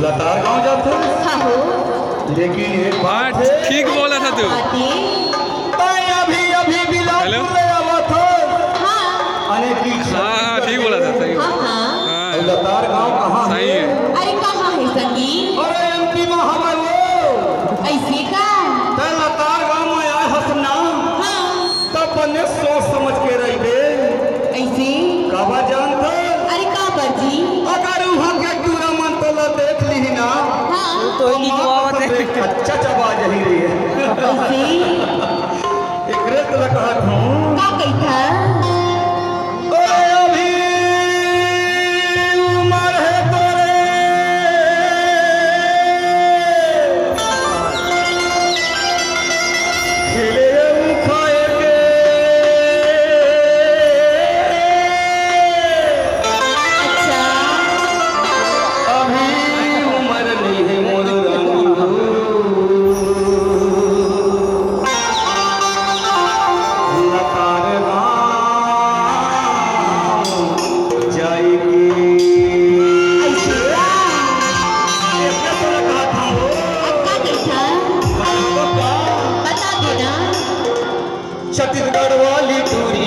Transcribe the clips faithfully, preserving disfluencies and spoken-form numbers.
लतार गांव जाथे। हाँ हो। लेकिन एक बात हाँ, है। ठीक बोला था तू। बात है। तैं अभी, अभी बिलासपुर हेलो। ले आवत हो। हाँ। अने की हाँ, हाँ, ठीक बोला था, सही हाँ, बोला। हाँ। हाँ। लतार गांव कहाँ सही है? है। अरे कहाँ है संगी? अरे एमपी में हवे वो। ऐसे का? तैं लतार गांव में आए हस ना। हाँ। तब बने सोच समझ के रहिबे। ऐसे? काबर जानत? अरे काबर जी? अगर उहाँ के टूरा मन तोला देख लिही ना, हाँ। तो तो माँ कसम रे, कच्चा चबा जही रे। ऐसे? एकरे तोला कहत हूँ। का कहिथा? ओए अभी उमर हे तोरे। खेले अउ खाए के। अच्छा। अभी उमर नइ हे मोर रानी हो। लतार गाँव जाए के। ऐसे का? ऐसे तो कहा था वो। अब का कहिथा? बताओ का? बता देना। छत्तीसगढ़ वाली टूरी।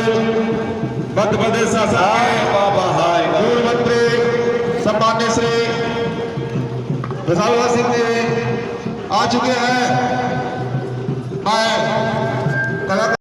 मध्य प्रदेश शासन के पूर्व मंत्री सम्मान्य श्री विशाल सिंह जी आ चुके हैं। मैं